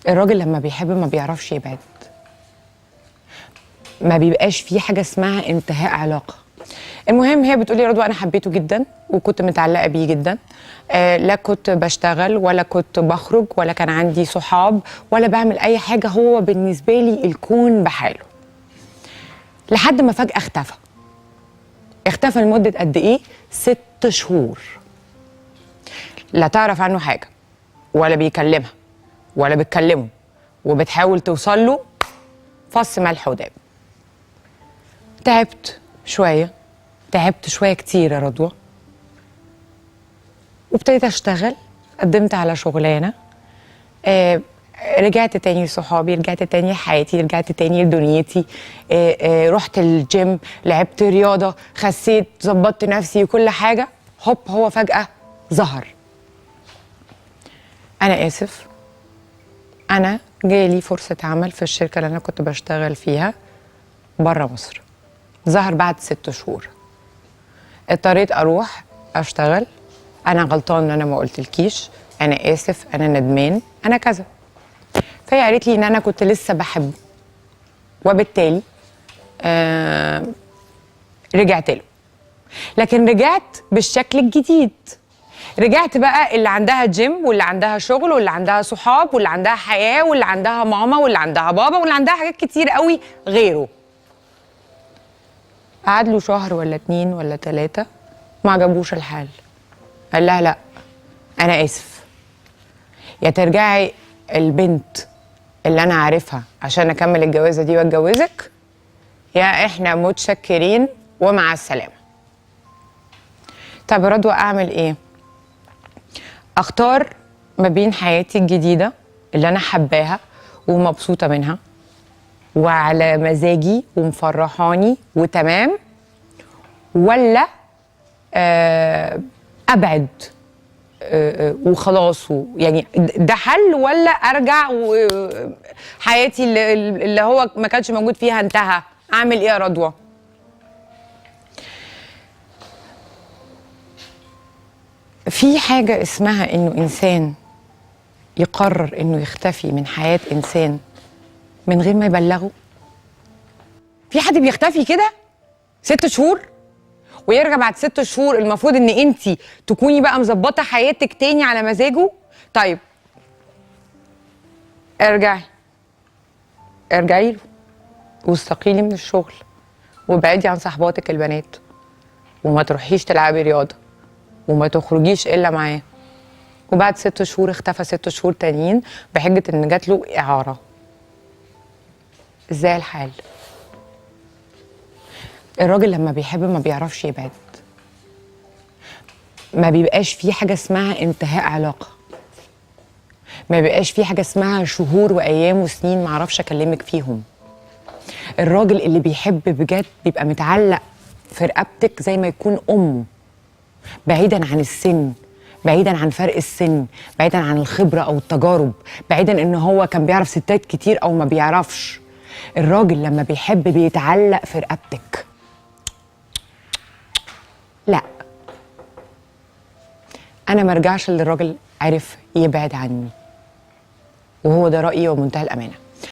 الراجل لما بيحب ما بيعرفش يبعد، ما بيبقاش في حاجة اسمها انتهاء علاقة. المهم هي بتقولي يا رضوى انا حبيته جدا وكنت متعلقه بيه جدا، لا كنت بشتغل ولا كنت بخرج ولا كان عندي صحاب ولا بعمل اي حاجة، هو بالنسبة لي الكون بحاله. لحد ما فجاة اختفى. اختفى لمدة قد ايه؟ 6 شهور. لا تعرف عنه حاجة ولا بيكلمها ولا بتكلمه، وبتحاول توصل له فص ملح وداب. تعبت شوية، تعبت شوية كتير يا رضوى، وابتديت اشتغل، قدمت على شغلانة، رجعت تاني لصحابي، رجعت تاني لحياتي، رجعت تاني لدنيتي، رحت الجيم، لعبت رياضة، خسيت، ظبطت نفسي وكل حاجة. هوب هو فجاة ظهر. انا اسف، انا جالي فرصة عمل في الشركة اللي انا كنت بشتغل فيها بره مصر. ظهر بعد 6 شهور. اضطريت اروح اشتغل. انا غلطان ان انا ما قلتلكيش، انا اسف، انا ندمان، انا كذا. فهي قالت لي ان انا كنت لسه بحبه، وبالتالي رجعت له، لكن رجعت بالشكل الجديد. رجعت بقى اللي عندها جيم واللي عندها شغل واللي عندها صحاب واللي عندها حياة واللي عندها ماما واللي عندها بابا واللي عندها حاجات كتير قوي غيره. قعد له شهر ولا 2 ولا 3، ما عجبوش الحال. قال لها لا انا اسف، يا ترجعي البنت اللي انا عارفها عشان اكمل الجوازه دي واتجوزك، يا احنا متشكرين ومع السلامة. طب يا رضوى اعمل ايه؟ اختار ما بين حياتي الجديدة اللي انا حباها ومبسوطة منها وعلى مزاجي ومفرحاني وتمام، ولا ابعد وخلاص يعني ده حل، ولا ارجع وحياتي اللي هو ما كانش موجود فيها انتهى؟ اعمل ايه يا رضوى؟ في حاجة اسمها انه انسان يقرر انه يختفي من حياة انسان من غير ما يبلغه. في حد بيختفي كده 6 شهور ويرجع بعد 6 شهور؟ المفروض ان انتي تكوني بقى مظبطه حياتك تاني على مزاجه. طيب ارجعي، ارجعي له واستقيلي من الشغل وابعدي عن صحباتك البنات، وما تروحيش تلعبي رياضة وما تخرجيش الا معاه. وبعد 6 شهور اختفى 6 شهور تانيين بحجة ان جات له اعاره. ازاي الحال؟ الراجل لما بيحب ما بيعرفش يبعد، ما بيبقاش في حاجة اسمها انتهاء علاقة، ما بيبقاش في حاجة اسمها شهور وأيام وسنين ما اعرفش أكلمك فيهم. الراجل اللي بيحب بجد بيبقى متعلق في رقبتك زي ما يكون أمه، بعيدا عن السن، بعيدا عن فرق السن، بعيدا عن الخبرة أو التجارب، بعيدا إن هو كان بيعرف ستات كتير أو ما بيعرفش. الراجل لما بيحب بيتعلق في رقبتك. لا، أنا ما ارجعش للراجل عرف يبعد عني، وهو ده رأيي ومنتهى الأمانة.